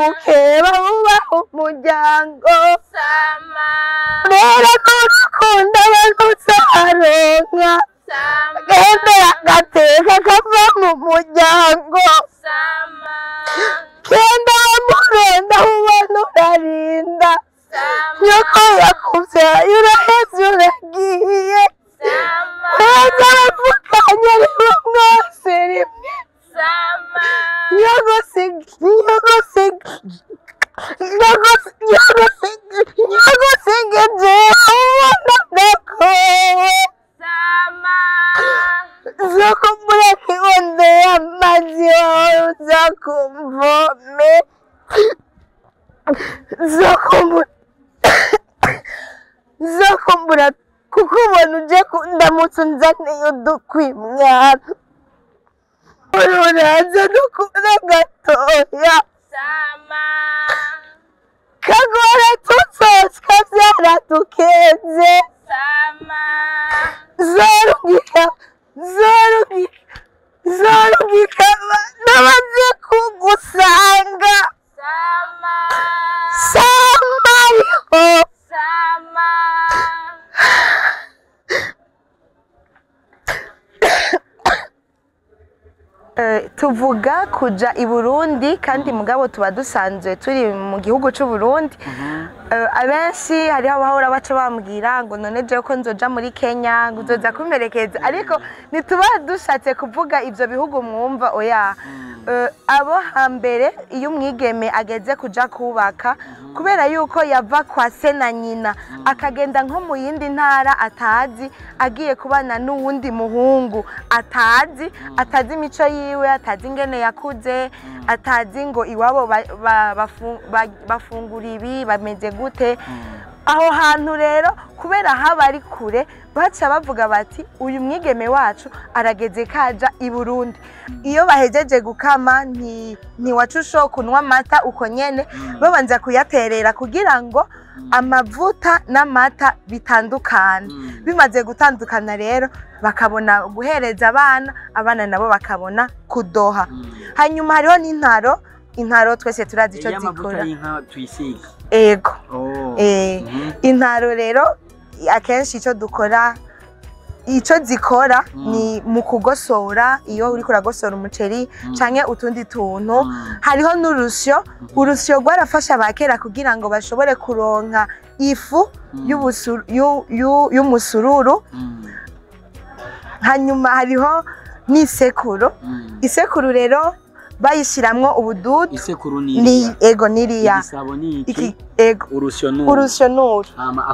Mukeba wubaha umuryango. Rero n'urukundo baruzaronka. Gendera agateka kava mu muryango. Genda murenda ubona urarinda. Nyoko yakuvyaye uraheze uragiye. Mwese abavukanye aribo mwose rimwe. Nyogosige jewe ubona ndakowe. Zokumbura kibondeye amazi wawe uzakumvome. Zokumbura kukubona uje kundamutsa unzaniye udukwi mwana. Uraza dukunda gatoya. Kagora tutsotswa vyaradukenze. Zorungika n'abaje kugusanga. Sama ariho. Tuvuga kuja i Burundi kandi mugabo tuba dusanzwe turi mu gihugu c'u Burundi. Abenshi hariho abahora baca bambwira ngo none jewe ko nzoja muri Kenya ngo uzoza kumperekeza, ariko ntituba dushatse kuvuga ivyo bihugu mwumva oya. Abo hambere iyo umwigeme ageze kuja kubaka, kubera yuko yava kwa se na nyina akagenda nko mu yindi ntara atazi, agiye kubana n'uwundi muhungu atazi, atazi imico yiwe, atazi ingene yakuze, atazi ngo iwabo bafungura ibi bameze gute. Aho hantu rero kubera haba ari kure baca bavuga bati uyu mwigeme wacu arageze kaja i Burundi. Iyo bahejeje gukama ntiwaca ushoka kunywa amata uko nyene, babanza kuyaterera kugira ngo amavuta n'amata bitandukane. Bimaze gutandukana rero bakabona guhereza abana, abana nabo bakabona kudoha. Hanyuma hariho n'intaro, intaro twese turazi ico zikora. Ego. Intaro rero akenshi ico dukora, ico zikora ni mu kugosora, iyo uriko uragosora umuceri canke utundi tuntu. Hariho n'urusyo, urusyo rwarafasha abakera kugira ngo bashobore kuronka ifu y'umusururu. Hanyuma hariho n'isekuru. Isekuru rero bayishiramwo ubududu. Isekuru ni ego niriya. Igisabo ni iki? Ego. Urusyo nuru. Urusyo nuru.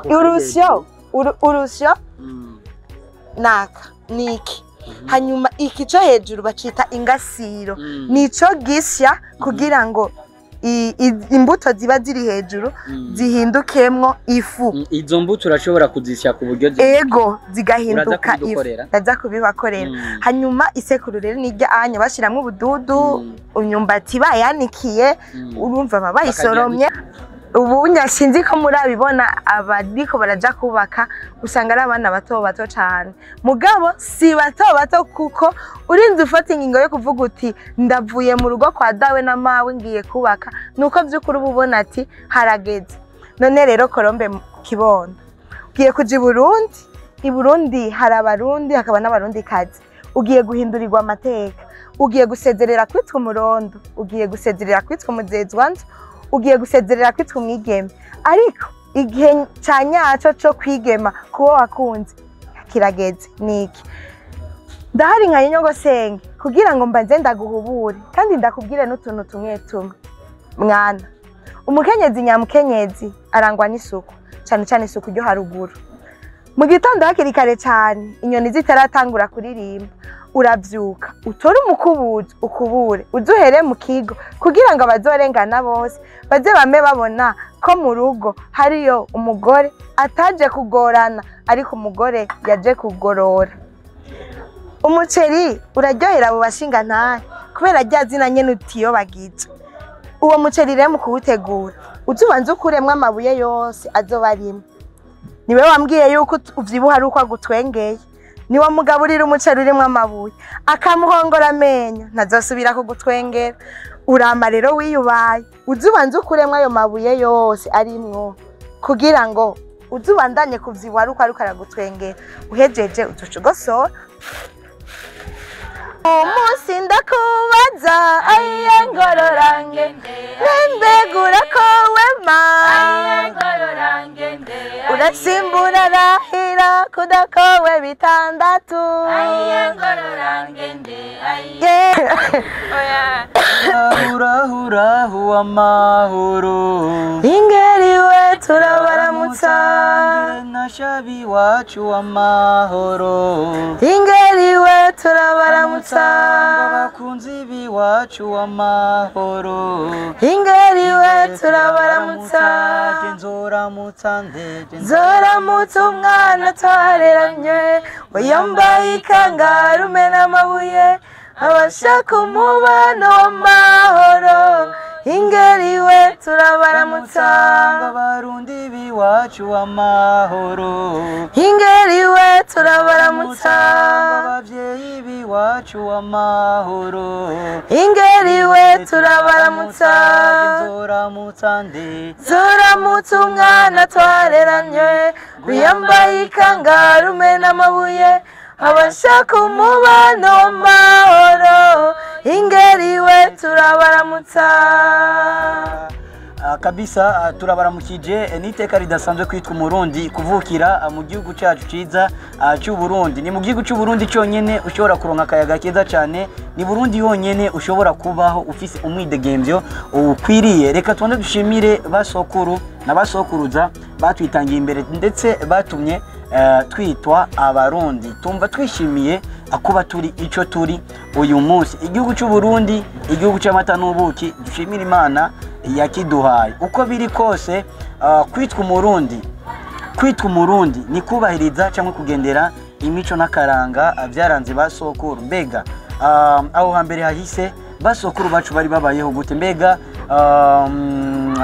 Urusyo, urusyo naka niki. Hanyuma iki cyo hejuru bacita ingasiro. Nico gisya kugira ngo imbuto ziba ziri hejuru zihindukemwo ifu. Izo mbuto urashobora kuzisya ku buryo ego zigahinduka ifu. Ndaza kubibakorera. Hanyuma isekuru rero nirya anya bashiramwo ubududu, imyumbati bayanikiye, urumva baba bayisoromye. Ubu sinzi ko murabibona abariko baraja kubaka usanga ari abana bato bato cyane. Mugabo si bato bato kuko urinze ufata ingingo yo kuvuga uti ndavuye mu rugo kwa dawe na mawe ngiye kubaka, nuko by'ukuri uba ubona ati harageze. None rero Colombe Kibondo, ugiye kuja i Burundi, i Burundi hari abarundi hakaba n'abarundi kazi. Ugiye guhindurirwa amateka, ugiye gusezerera kwitwa umurondo, ugiye gusezerera kwitwa umuzezwanzu, ugiye gusezerera kwitwa umwigeme. Ariko igihe ca nyaco co kwigema kuwo wakunze kirageze. Niki ndahari nka nyogosenge kugira ngo mbanze ndaguhubure kandi ndakubwire n'utuntu tumwe tumwe. Mwana, umukenyezi nyamukenyezi arangwa n'isuku, cyane cyane isuku ryo haruguru. Mu gitondo hakiri kare cyane inyoni zitaratangura kuririmba, uravyuka utore umukubuzo ukubure uzuhere mu kigo kugira ngo abazorengana bose baze bame babona ko mu rugo hariyo umugore ataje kugorana, ariko umugore yaje kugorora. Umuceri uraryohera abo bashinga ntahe kubera rya zina nyene utiyo bagije. Uwo muceri rero mu kuwutegura uzubanza ukuremwo amabuye yose azoba arimwo. Niwe wambwiye yuko uvyibuha ari uko agutwengeye. Niwe mugaburira umuceri urimwo amabuye akamuhongora amenyo ntazosubira kugutwengera. Urama rero wiyubaye, uze ubanze ukuremwo ayo mabuye yose arimwo kugira ngo uze ubandanye kuvyibuha ari uko ariko aragutwengera. Uhejeje uzoca ugosora. Umunsi ndakubaza ayiye ngororange, mbega kowema urasimbura rahira kudakowe bitandatu. Urahurahu amahoro ingeriwe turabaramutsa, nashabi wacu amahoro ingeriwe turabaramutsa, abakunzi biwacu amahoro ingeriwe turabaramutsa. Nzoramutsa ndeje nzoramutsa umwana twareranye, uyambaye ikangarume n'amabuye, abashaka umubano w'amahoro, ingeriwe turabaramutsa. Abarundi biwacu amahoro ingeriwe turabaramutsa, abavyeyi biwacu amahoro ingeriwe turabaramutsa. Nzoramutsa nde nzoramutsa umwana twareranye, uyambaye ikangarume n'amabuye, abashaka umubano w'amahoro, ingeriwe turabaramutsa. Kabisa turabaramukije. N'iteka ridasanzwe kwitwa umurundi, kuvukira mu gihugu cyacu ciza cy'u Burundi. Ni mu gihugu cy'u Burundi cyonyene ushobora kuronka akayaga keza cyane, ni Burundi yonyene ushobora kubaho ufise umwidegemvyo ukwiriye. Reka tubanze dushimire basokuru na basokuruza batwitangiye imbere ndetse batumye twitwa abarundi. Tumva twishimiye akuba turi ico turi uyu munsi. Igihugu cy'u Burundi, igihugu cy'amata n'ubuki, dushimira Imana yakiduhaye. Uko biri kose kwitwa umurundi, kwitwa umurundi ni kubahiriza cyangwa kugendera imico n'akaranga byaranze basokuru. Mbega aho hambere hahise basokuru bacu bari babayeho gute? Mbega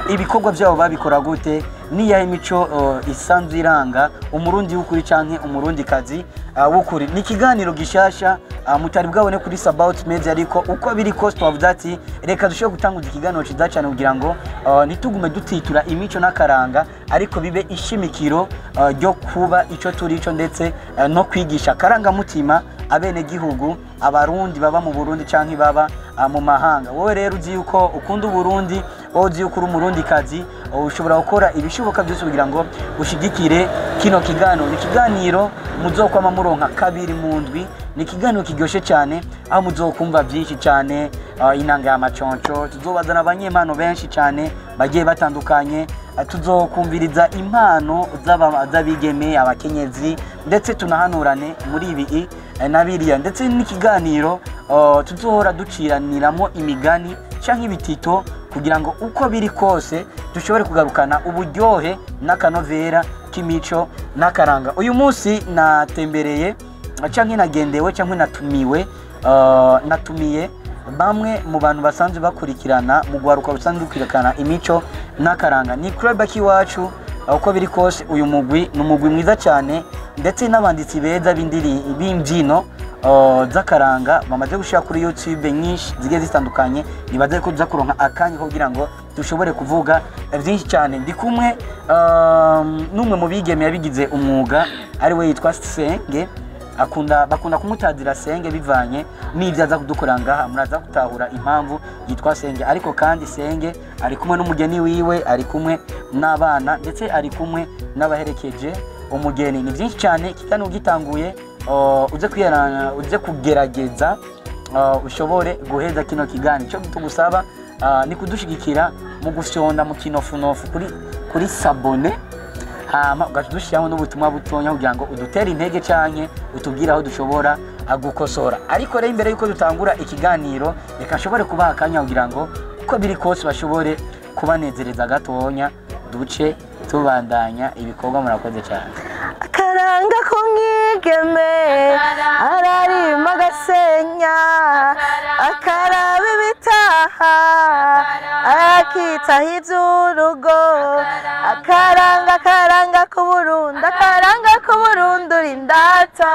ibikorwa byabo babikora gute? Niyahe imico isanzwe iranga umurundi w'ukuri canke umurundi kazi w'ukuri? Ni ikiganiro gishasha mutari bwabone kuri Sabaut Media, ariko uko biri kose twavuze ati reka dushobore gutanguza ikiganiro ciza cyane kugira ngo ntitugume dutitura imico n'akaranga, ariko bibe ishimikiro ryo kuba ico turi ico, ndetse no kwigisha akarangamutima abene gihugu abarundi baba mu Burundi canke baba mu mahanga. Wowe rero uzi yuko ukunda Uburundi, wowe uzi yuko uri umurundi kazi, ushobora gukora ibishoboka byose kugira ngo ushigikire kino kiganiro. Ni ikiganiro muzokwama muronka kabiri mu ndwi, ni ikiganiro kiryoshe cyane aho muzokumva byinshi cyane, inanga y'amaconco, tuzobazana abanyempano benshi cyane bagiye batandukanye, tuzokumviriza impano z'abigeme, abakenyezi, ndetse tunahanurane muri ibi na biriya, ndetse n'ikiganiro tuzohora duciraniramo imigani canke ibitito kugira ngo uko biri kose dushobore kugarukana uburyohe n'akanovera k'imico n'akaranga. Uyu munsi natembereye canke nagendewe canke natumiwe, natumiye bamwe mu bantu basanzwe bakurikirana mu gwaruka rusanzwe rukurikirana imico n'akaranga. Ni club akiwacu. Uko biri kose uyu mugwi ni umugwi mwiza cyane, ndetse n'abanditsi beza b'imbyino z'akaranga bamaze gushira kuri YouTube nyinshi zigiye zitandukanye. Nibaze ko tuza kuronka akanya kugira ngo dushobore kuvuga byinshi cyane. Ndi kumwe n'umwe mu bigeme yabigize umwuga, ari we yitwa Senge. Bakunda kumutadira Senge bivanye n'ibyo aza kudukora ngaha, muraza gutahura impamvu yitwa Senge. Ariko kandi Senge ari kumwe n'umugeni wiwe, ari kumwe n'abana, ndetse ari kumwe n'abaherekeje umugeni. Ni byinshi cyane. Ikiganiro gitanguye, uze kugerageza ushobore guheza kino kiganiro. Icyo tugusaba ni kudushigikira mu gufyonda mu kinofunofu kuri sabone, hama ugaca udushyiraho n'ubutumwa butonya kugira ngo udutere intege canke utubwire aho dushobora gukosora. Ariko rero imbere yuko dutangura ikiganiro, reka nshobore kubaha akanya kugira ngo uko biri kose bashobore kubanezereza gatonya, duce tubandanya ibikorwa. Murakoze cyane. Akaranga k'umwigeme ararima agasenya, akaraba ibitaha akitaho iby'urugo, akaranga akaranga k'Uburundi, akaranga k'Uburundi uri indata,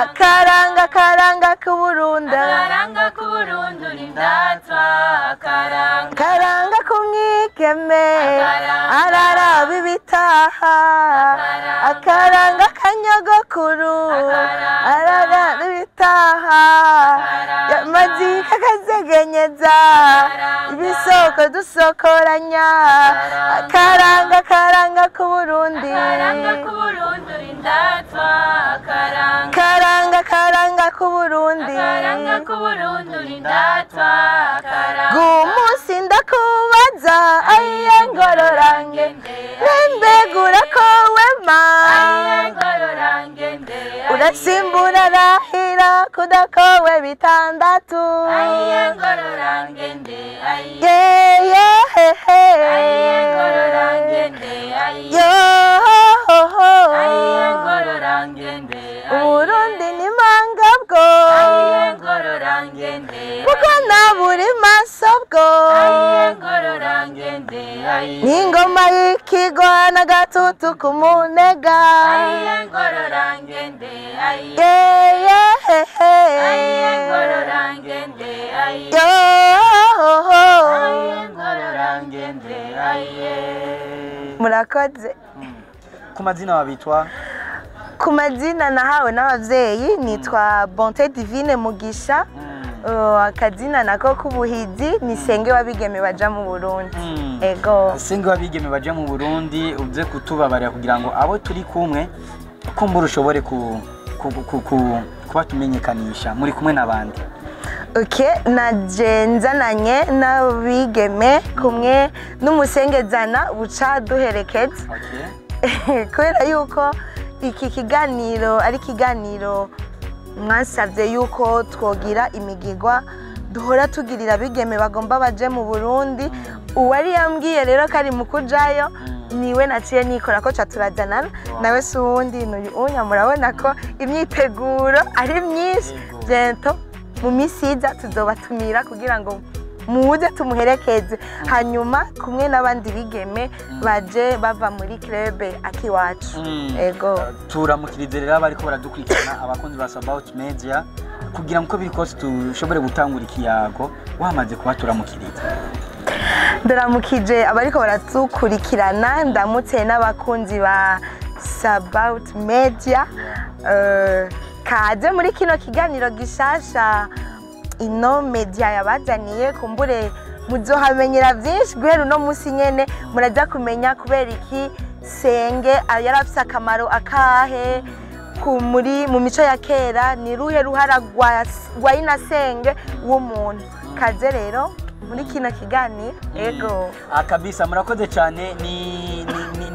akaranga akaranga k'Uburundi, akaranga k'Uburundi uri indatwa. k'umwigeme araraba ibitaha, akaranga kanyogokuru araraba ibitaha, amazika akazegenyeza ibisoko dusokoranya, akaranga karanga k'Uburundi, karanga karanga k'Uburundi, gumunsi ndakubaza ayiye ngororange mbegura ko wema urasimbura rahira kudakowe bitandatu Uburundi ni mangabwo kuko na buri masobwo n'ingoma y'ikigwa n'agatutu k'umunega Murakoze. Ku mazina wabitwa? Ku mazina nahawe n'abavyeyi nitwa Bonté Divine Mugisha. Akazina nako k'ubuhizi ni Senge wabigeme baja mu Burundi. Ego. Senge wabigeme baja mu Burundi, uze kutubabarira kugira ngo abo turi kumwe kumbura ushobore kuba tumenyekanisha muri kumwe n'abandi. Okay, naje nzananye n'abigeme kumwe n'umusengezana buca duherekeza. Okay. Kubera yuko iki kiganiro ari kiganiro mwasavye yuko twogira imigigwa duhora tugirira abigeme bagomba baje mu Burundi. Uwari yambwiye rero kari mu kujayo niwe naciye nikora ko caturazanana nawe si uwundi n'uyu unya. Murabona ko imyiteguro ari myinshi, bientôt mu minsi iza tuzobatumira kugira ngo muze tumuherekeze, hanyuma kumwe n'abandi bigeme baje bava muri club Akiwacu. Ego. Turamukirize rero abariko baradukurikirana abakunzi ba Sabaut Media kugira ngo biri kose tushobore gutangura ikiyago wamaze kuba turamukiriza. Ndaramukije abariko baratukurikirana, ndamutse n'abakunzi ba Sabaut Media. Kaze muri kino kiganiro gishasha ino media yabazaniye, kumbure muzohamenyera byinshi guhera uno munsi nyene muraza kumenya kubera iki Senge yarafise akamaro akahe muri mu mico ya kera, ni ruhe ruhara rwa inasenge w'umuntu. Kaze rero muri kino kiganiro. Ego. Kabisa murakoze cyane.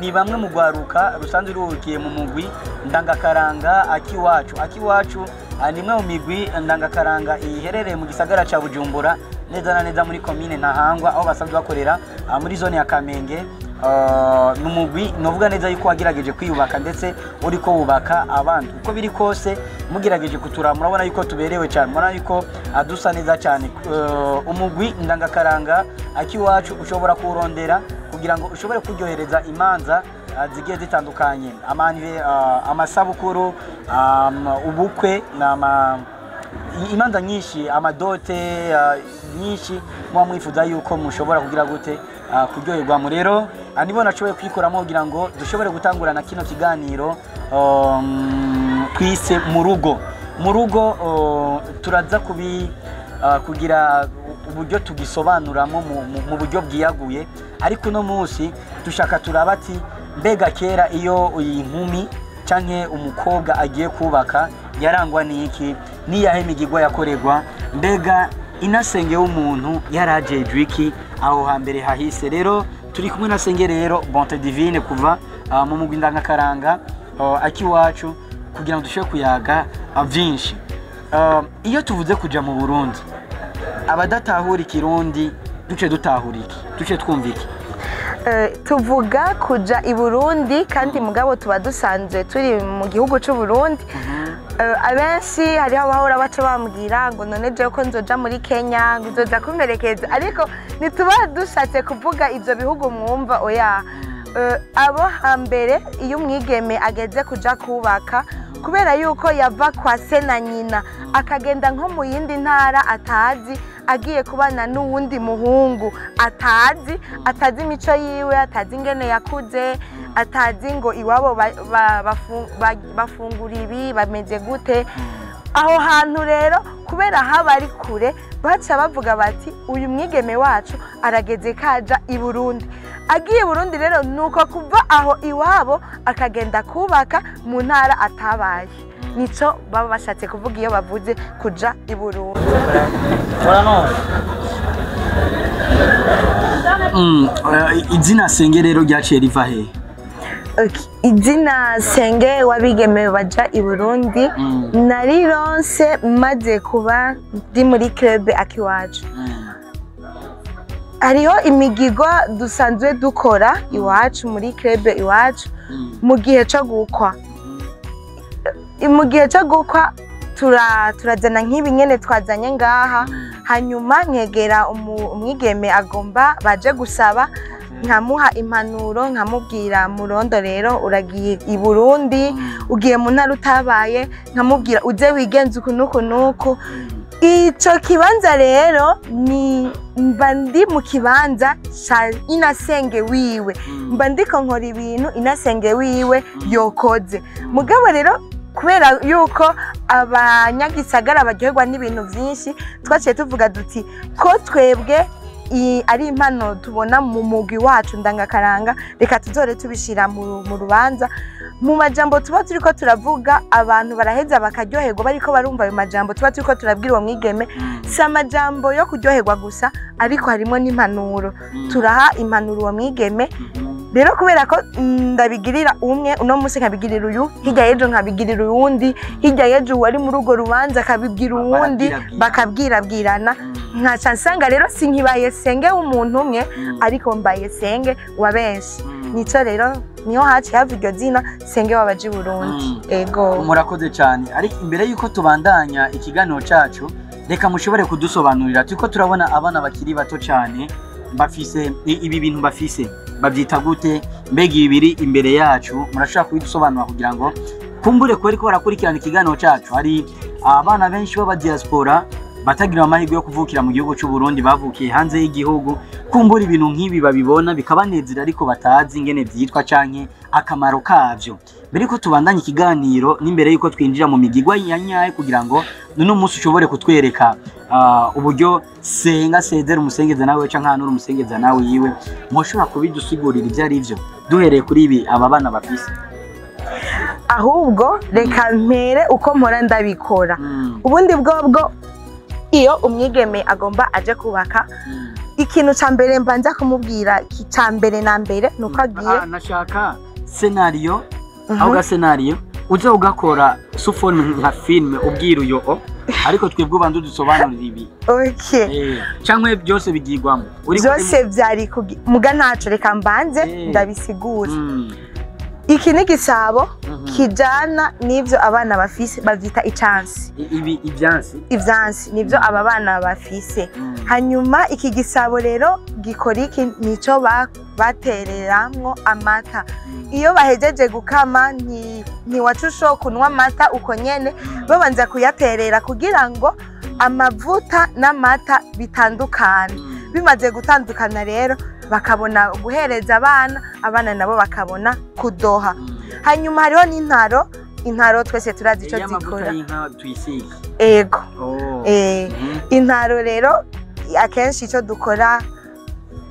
Ni bamwe mu gwaruka rusanzwe ruhukiye mu mugwi ndangakaranga Akiwacu. Akiwacu ni imwe mu migwi ndangakaranga iherereye mu gisagara ca Bujumbura neza na neza muri commune Ntahangwa, aho basanzwe bakorera muri zone ya Kamenge. N'umugwi novuga neza yuko wagerageje kwiyubaka ndetse uriko wubaka abandi. Uko biri kose mugerageje kutura murabona yuko tuberewe cyane, murabona yuko adusa neza cyane. Umugwi ndangakaranga Akiwacu ushobora kurondera kugira ngo ushobore kuryohereza imanza zigiye zitandukanye, amasabukuru, ubukwe, imanza nyinshi, amadote nyinshi muba mwifuza yuko mushobora kugira gute kuryoherwa. Mu rero nibo nashoboye kwikoramo kugira ngo dushobore gutangurana kino kiganiro twise mu rugo. Mu rugo turaza kugira uburyo tugisobanuramo mu buryo bwiyaguye, ariko uno munsi dushaka turaba ati mbega kera iyo iyi nkumi canke umukobwa agiye kubaka yarangwa n'iki, niyahe migigwa yakorerwa, mbega inasenge w'umuntu yarajejwe iki aho hambere hahise. Rero turi kumwe na Senge rero Bonté Divine kuva mu mugwi ndangakaranga Akiwacu kugira ngo dushobore kuyaga byinshi. Iyo tuvuze kuja mu Burundi, abadatahura ikirundi duce dutahura iki, duce twumva iki? Tuvuga kuja i Burundi kandi mugabo tuba dusanzwe turi mu gihugu c'u Burundi. Abenshi hariho abahora baca bambwira ngo none jewe ko nzoja muri Kenya ngo nzoja kumperekeza, ariko ntituba dushatse kuvuga ivyo bihugu mwumva oya. Abo hambere iyo umwigeme ageze kuja kubaka, kubera yuko yava kwa se na nyina akagenda nko mu yindi ntara atazi, agiye kubana n'uwundi muhungu atazi imico yiwe, atazi ingene yakuze, atazi ngo iwabo bafungura ibi, bameze gute. Aho hantu rero kubera haba ari kure, baca bavuga bati uyu mwigeme wacu arageze kaja i Burundi. Agiye i Burundi rero nuko kuva aho iwabo akagenda kubaka mu ntara atabaye. Nico baba bashatse kuvuga iyo bavuze kuja i Burundi. Izina Senge rero ryaciye riva he? Izina Senge wabigeme baja i Burundi narironse maze kuba ndi muri club akiwacu. Hariho imigigwa dusanzwe dukora iwacu muri club iwacu mu gihe cyo gukwa. Mu gihe cyo gukwa turazana nk'ibi nyene twazanye ngaha, hanyuma nkegera umwigeme agomba baje gusaba, nkamuha impanuro, nkamubwira murondo rero uragiye i Burundi, ugiye mu ntara utabaye, nkamubwira uze wigenze uku nuku nuku. Ico kibanza rero ni mba ndi mu kibanza ca inasenge wiwe, mba ndiko nkora ibintu inasenge wiwe yokoze. Mugabo rero kubera yuko abanyagisagara baryoherwa n'ibintu vyinshi, twaciye tuvuga duti ko twebwe ari impano tubona mu mugwi wacu ndangakaranga, reka tuzore tubishira mu rubanza. Mu majambo tuba turiko turavuga abantu baraheza bakaryoherwa bariko barumva ayo majambo tuba turiko turabwira uwo mwigeme. Si amajambo yo kuryoherwa gusa, ariko harimo n'impanuro. Turaha impanuro uwo mwigeme. Rero kubera ko ndabigirira umwe uno munsi nkabigirira uyu, hirya y'ejo nkabigirira uwundi, hirya y'ejo uwari muri urwo rubanza akabibwira uwundi, bakabwirabwirana. Nkaca nsanga rero sinkibaye Senge w'umuntu umwe, ariko mbaye Senge wa benshi. Nico rero niho haciye hava iryo zina Senge w'abaja i Burundi. Ego. Murakoze cyane. Ariko imbere yuko tubandanya ikiganiro cacu, reka mushobore kudusobanurira. Turiko turabona abana bakiri bato cyane bafise ibi bintu bafise babyita gute? Mbega ibi biri imbere yacu murashobora kubidusobanura kugira ngo kumbure kubera ko barakurikirana ikiganiro cacu. Hari abana benshi b'aba diaspora batagira amahirwe yo kuvukira mu gihugu cy'u Burundi, bavukiye hanze y'igihugu, kumbura ibintu nk'ibi babibona bikabanezera ariko batazi ingene vyitwa canke akamaro kavyo. Mbere ko tubandanya ikiganiro n'imbere yuko twinjira mu migigwa ya nyayo kugira ngo nuno munsi ushobore kutwereka uburyo Senga sezera umusengeza nawe canke hanura umusengeza nawe yiwe, mwoshobora kubidusigurira ivyo ari vyo duhereye kuri ibi aba bana bafise? Ahubwo reka mpere uko mpora ndabikora. Ubundi bwobwo iyo umwigeme agomba aje kubaka, ikintu ca mbere mbanza kumubwira ca mbere na mbere nuko agiye nashaka scenario, aho ga scenario uze ugakora sous forme nka film ubwira uyo, ariko twebwe ubanza udusobanurira ibi. Okay. Canke byose bigirwamo byose vyari muga ntaco, reka mbanze ndabisigura. Iki ni gisabo kijana n'ivyo abana bafise bavyita icansi. Ibi ivyansi? Ivyansi nivyo aba bana bafise. Hanyuma iki gisabo rero gikora iki, nico batereramwo amata. Iyo bahejeje gukama ntiwaca ushobora kunywa amata uko nyene, babanza kuyaterera kugira ngo amavuta n'amata bitandukane. Bimaze gutandukana rero bakabona guhereza abana, abana nabo bakabona kudoha. Hanyuma hariho n'intaro, intaro twese turazi ico zikora. Ego. Intaro rero akenshi ico dukora,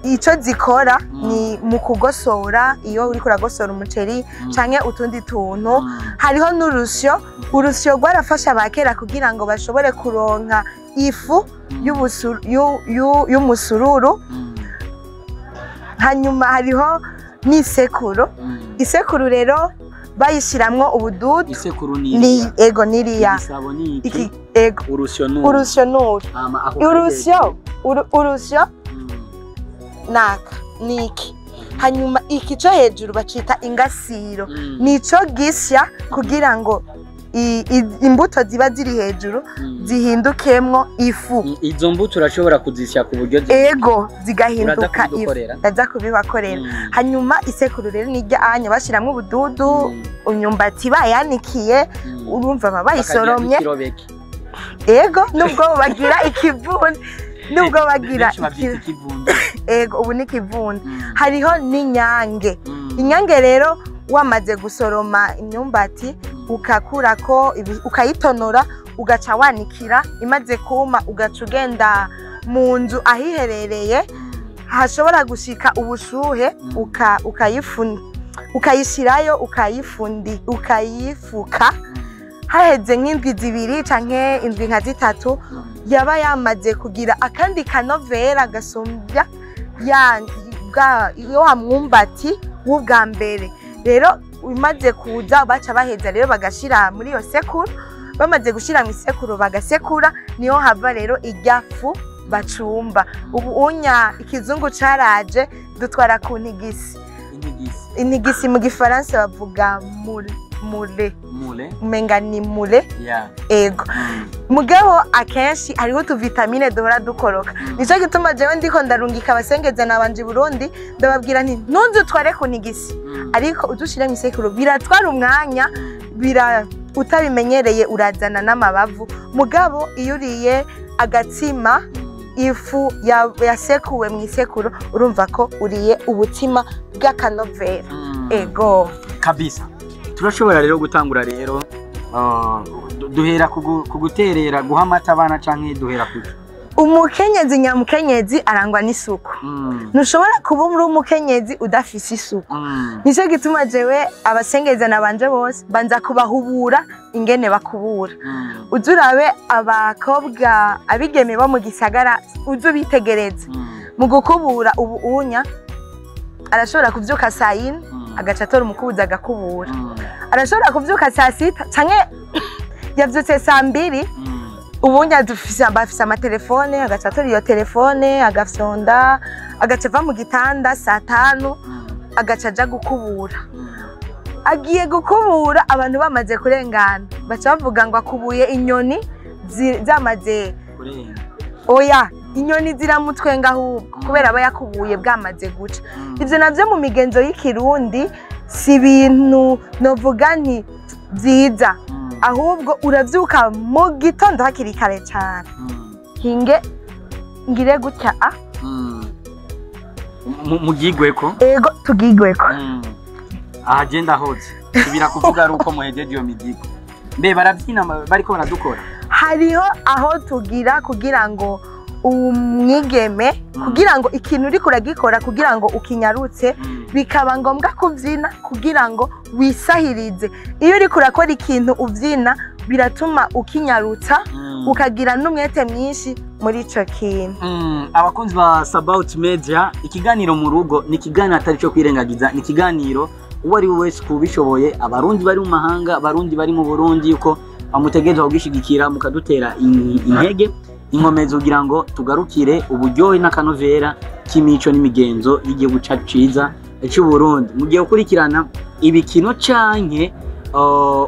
ico zikora ni mu kugosora, iyo uriko uragosora umuceri canke utundi tuntu. Hariho n'urusyo, urusyo rwarafasha abakera kugira ngo bashobore kuronka ifu y'umusururu. Hanyuma hariho n'isekuru. Isekuru rero bayishiramwo ubududu. Isekuru ni ego niriya. Igisabo ni iki? Ego. Urusyo nuru. Urusyo nuru. Urusyo, urusyo naka niki. Hanyuma iki cyo hejuru bacita ingasiro. Nico gisya kugira ngo imbuto ziba ziri hejuru zihindukemwo ifu. Izo mbuto urashobora kuzisya ku buryo ego zigahinduka ifu. Ndaza kubibakorera. Hanyuma isekuru rero nirya anya bashiramwo ubududu, imyumbati bayanikiye, urumva baba bayisoromye. Ego nubwo bagira ikivuni. Nubwo bagira Benshi babyita ikivunda. Ego, ubu ni ikivunda. Hariho n'inyange. Inyange rero wamaze gusoroma imyumbati ukakurako ukayitonora, ugaca wanikira, imaze kuma ugaca ugenda mu nzu ahiherereye hashobora gushika ubushuhe, ukayishirayo, ukayifuka. Haheze nk'indwi 2 canke indwi nka 3, yaba yamaze kugira akandi kanovera gasumbya ya wa mwumbati w'ubwa mbere. Rero umaze kuza baca baheza rero bagashira muri iyo sekuru, bamaze gushira mu isekuru bagasekura, niho hava rero irya fu bacumba. Ubu unya ikizungu caraje, dutwara ku ntigisi. Intigisi mu gifaransa bavuga mule. Mule. Umenga ni mule. Ego. Mugabo akenshi hariho utuvitamine duhora dukoroka. Nico gituma jewe ndiko ndarungika abasengeza nabanje i Burundi, ndababwira nti ntunze utware ku ntigisi, ariko udushire mu isekuru biratwara umwanya, utabimenyereye urazana n'amabavu. Mugabo iyo uriye agatsima ifu yasekuwe mu isekuru, urumva ko uriye ubutsima bw'akanovera. Ego. Kabisa. Turashobora rero gutangura rero, duhera ku guterera guha amata abana canke duhera kuki? Umukenyezi nyamukenyezi arangwa n'isuku. Ntushobora kuba uri umukenyezi udafise isuku. Nico gituma jewe abasengeza nabanje bose banza kubahubura ingene bakubura. Uzurabe abakobwa abigeme bo mu gisagara, uzubitegereze. Mu gukubura ubu unya arashobora kuvyuka saa 4 agaca atora umukubuzi agakubura. Arashobora kuvyuka saa 6 canke yavyutse saa 2. Ubunya bafise amatelefone, agaca atora iyo telefone agafyonda, agaca ava mu gitanda saa 5 agaca aja gukubura. Agiye gukubura abantu bamaze kurengana, baca bavuga ngo akubuye inyoni zamaze kurenga. Oya, inyoni ziramutwenga ahubwo kubera aba yakubuye bwamaze guca. Ivyo navyo mu migenzo y'ikirundi si ibintu novuga nti vyiza, ahubwo uravyuka mu gitondo hakiri kare cane. Hinge ngire gutya a Mugigweko. Ego, tugigweko. Aha je ndahoze subira kuvuga ari uko muhejeje iyo migigo. Mbe barabyina bariko baradukora. Hariho aho tugira kugira ngo umwigeme, kugira ngo ikintu uriko uragikora kugira ngo ukinyarutse, bikaba ngombwa kubyina kugira ngo wisahirize. Iyo uriko urakora ikintu ubyina biratuma ukinyarutsa, ukagira n'umwete mwinshi muri ico kintu. Abakunzi ba Sabaut Media, ikiganiro mu rugo ni ikiganiro atari cyo kwirengagiza, ni ikiganiro uwo ari we wese kubishoboye, abarundi bari mu mahanga, abarundi bari mu Burundi, yuko bamutegerezwa kugishigikira mukadutera intege inkomezi kugira ngo tugarukire uburyohe n'akanovera k'imico n'imigenzo y'igihugu cacu ciza c'u Burundi. Mugiye gukurikirana ibikino canke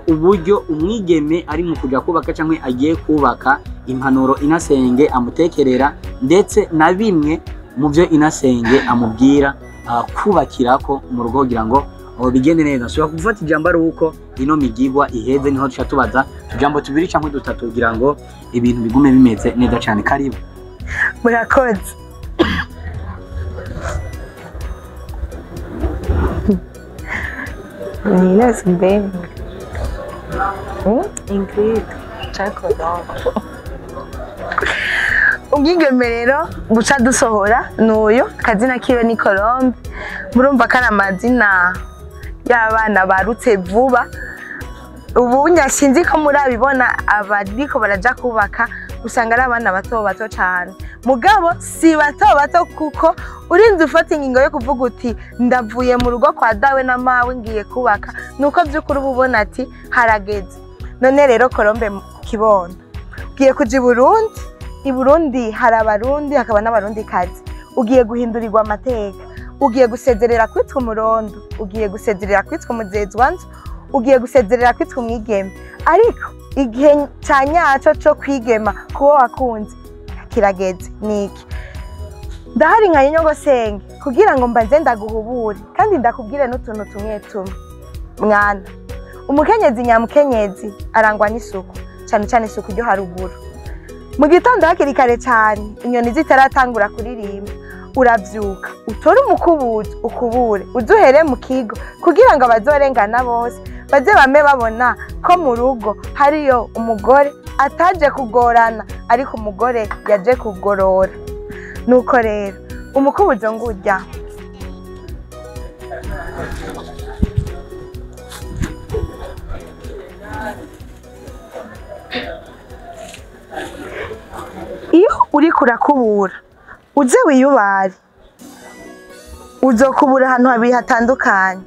uburyo umwigeme ari mu kuja kubaka canke agiye kubaka, impanuro inasenge amutekerera, ndetse na bimwe mu byo inasenge amubwira kubakirako mu rugo kugira ngo bigende neza. Nshobora gufata ijambo ari uko ino migigwa iheze, niho tuca tubaza tujambo tubiri canke dutatu kugira ngo ibintu bigume bimeze neza cane. Karibu. Murakoze. Meninas bem. Ingrid, Umwigeme rero guca dusohora nuyo akazina kiwe ni Colombe. Murumva ko ari amazina y'abana barutse vuba. Ubu sinzi ko murabibona abariko baraja kubaka usanga ari abana bato bato cane. Mugabo si bato bato kuko urinze ufata ingingo yo kuvuga uti ndavuye mu rugo kwa dawe na mawe ngiye kubaka, nuko vy'ukuri uba ubona ati harageze. None rero Colombe Kibondo, ugiye kuja i Burundi. I Burundi hari abarundi hakaba n'abarundi kazi. Ugiye guhindurirwa amateka, ugiye gusezerera kwitwa umurondo, ugiye gusezerera kwitwa umuzezwanzu, ugiye gusezerera kwitwa umwigeme. Ariko igihe ca nyaco co kwigema kuwo wakunze kirageze. Niki ndahari nka nyogosenge kugira ngo mbanze ndaguhubure kandi ndakubwire n'utuntu tumwe tumwe. Mwana, umukenyezi nyamukenyezi arangwa n'isuku, cane cane isuku ryo haruguru. Mu gitondo hakiri kare cyane, inyoni zitaratangura kuririmba, uravyuka utore umukubuzo ukubure, uzuhere mu kigo kugira ngo abazorengana bose baze bame babona ko mu rugo hariyo umugore ataje kugorana, ariko umugore yaje kugorora. Nuko rero umukubuzo ngurya. Iyo uriko urakubura uze wiyubare, uzokubura ahantu habiri hatandukanye,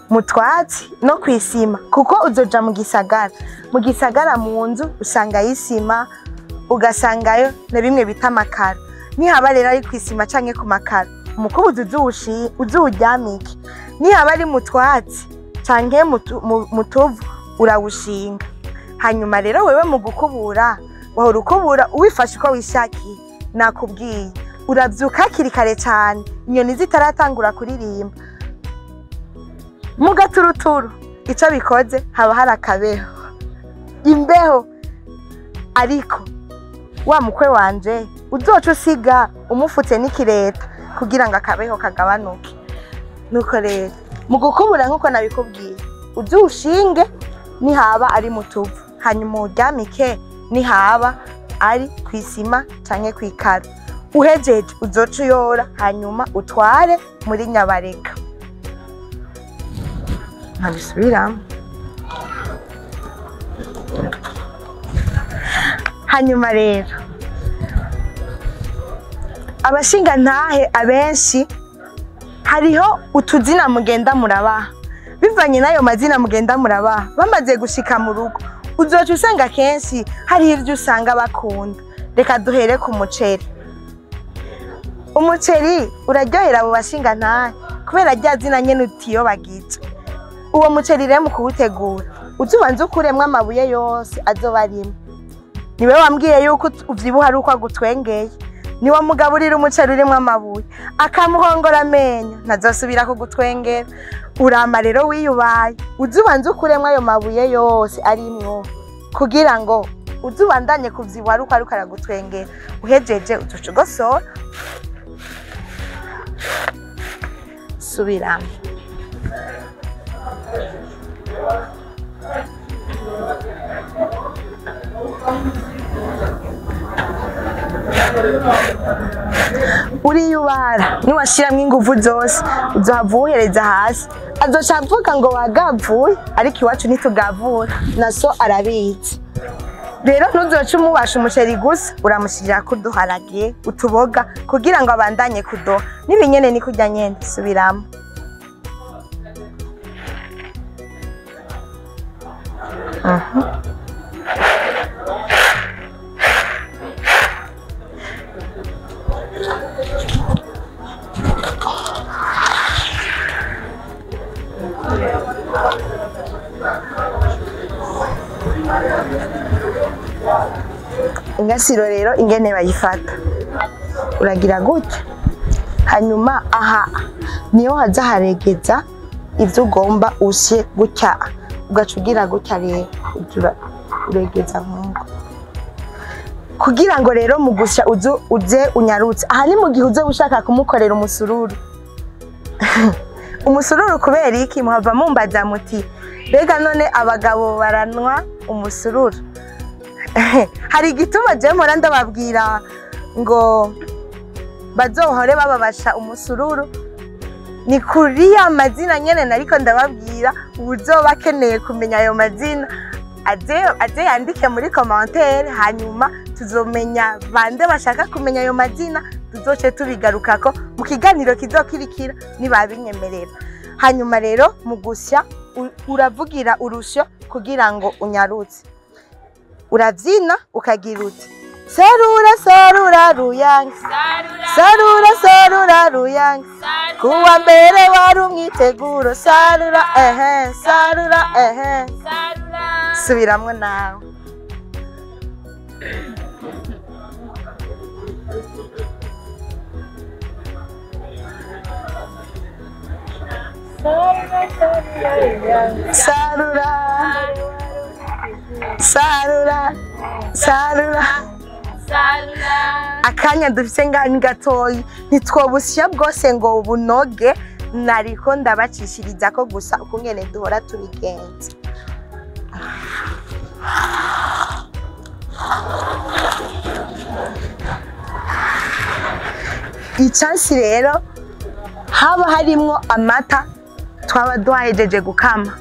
mu twatsi no kw'isima, kuko uzoja mu gisagara. Mu gisagara mu nzu usangayo isima, ugasangayo na bimwe bita amakaro. Nihaba rero ari kw'isima canke ku makaro, umukubuzo uzuwuryamike. Nihaba ari mu twatsi canke mu tuvu urawushinga. Hanyuma rero wewe mu gukubura wahora ukubura uwifashe uko wishakiye. Nakubwiye uravyuka hakiri kare cane, inyoni zitaratangura kuririmba. Mu gaturuturu ico bikoze haba hari akabeho, imbeho, ariko wa mukwe wanje uzoca usiga umufutse n'ikireta kugira ngo akabeho kagabanuke. Nuko rero mu gukubura nk'uko nabikubwiye, uzuwushinge nihaba ari mu tuvu, hanyuma uwuryamike nihaba ari kw'isima canke kw'ikaro. Uhejeje uzoca uyora, hanyuma utware muri nyabareka. Nkabisubiramo. Hanyuma rero abashingantahe abenshi hariho utuzina mugenda murabaha, bivanye n'ayo mazina mugenda murabaha bamaze gushika mu rugo, uzoca usanga kenshi hariho ivyo usanga bakunda. Reka duhere ku muceri. Umuceri uraryohera abo bashingantahe kubera rya zina nyene utiyobagiza. Uwo muceri rero mu kuwutegura uzubanze ukuremwo amabuye yose azoba arimwo. Niwe wambwiye yuko uvyibuha ari uko agutwengeye, niwe mugaburira umuceri urimwo amabuye akamuhongora amenyo, ntazosubira kugutwengera. Urama rero wiyubaye, uzubanze ukuremwo ayo mabuye yose arimwo kugira ngo uzubandanye kuvyibuha ari uko ariko aragutwengera. Uhejeje uzoca ugosora, subiramo. Uriyubara niwashiramwo inguvu zose uzohava uwuhereza hasi, azoca avuga ngo wagavuye, ariko iwacu ntitugavura, na so arabizi. Rero ntuzoca umubasha umuceri gusa, uramushirirako uduharage, utuboga kugira ngo abandanye kudoha. N'ibinyene ni kurya nyene, subiramo. Ingasiro rero ingene bayifata, uragira gutya, hanyuma aha niho haza haregeza ivyo ugomba usye gutya, ugaca ugira gutya rero uregeza nkuko, kugira ngo rero mu gusya uze unyarutse. Aha ni mu gihe uze ushaka kumukorera umusururu. Umusururu kubera iki? Muhava mumbaza muti mbega none abagabo baranwa umusururu? Hari igituma je mpora ndababwira ngo bazohore bababasha umusururu, ni kuri ya mazina nyene nariko ndababwira. Uwuzoba akeneye kumenya ayo mazina aze yandike muri commentaire, hanyuma tuzomenya bande bashaka kumenya ayo mazina, tuzoce tubigarukako mu kiganiro kizokurikira nibabinyemerera. Hanyuma rero mu gusya uravugira urusyo kugira ngo unyarutse. Uravyina ukagira uti serura serura ruyange, sarura sarura ruyange, kuwa mbere wari umwiteguro, sarura ehe, sarura ehe, subiramwo nawe. Sarura sarura sarura Akanya dufise ngaha ni gatoyi, ntitwobusya bwose ngo bunoge, nariko ndabacishiriza ko gusa ukungene duhora tubigenza. Icansi rero haba harimwo amata twaba duhejeje gukama.